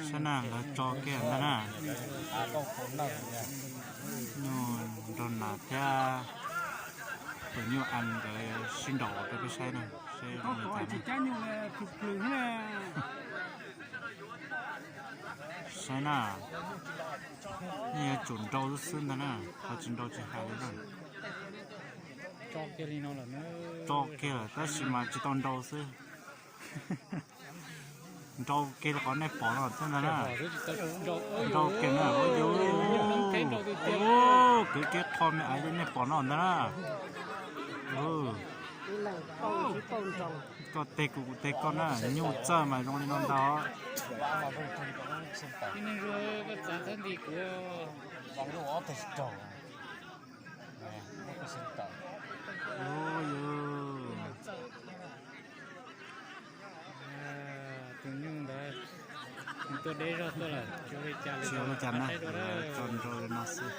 Saib na, lawv tso kiag ntag na. Nyuj nraug nas thiab tus nyuj a nkawd sib nraus rau peb saib na, saib zoo li cas na. Saib na, nej yuav tsum nrau xwb ntag na, qhov tsis nrau tsis hais li na. Tso kiag lawm tab sis mas tsis tau nrau xwb. Nrau kiag li qhov nej pom no xwb ntag na. Nrau kiag na, ua yuv, kwv kiag qho me aiv li nej pom no ntag na. Koj teg kuv, kuv teg koj na, nyuj txawj mas zoo li no ntag. Ua yuv. Tus nyuj ntawd nws tuaj deb zog tuaj lawm, tsis ua li cas na, tso nrau li no xwb.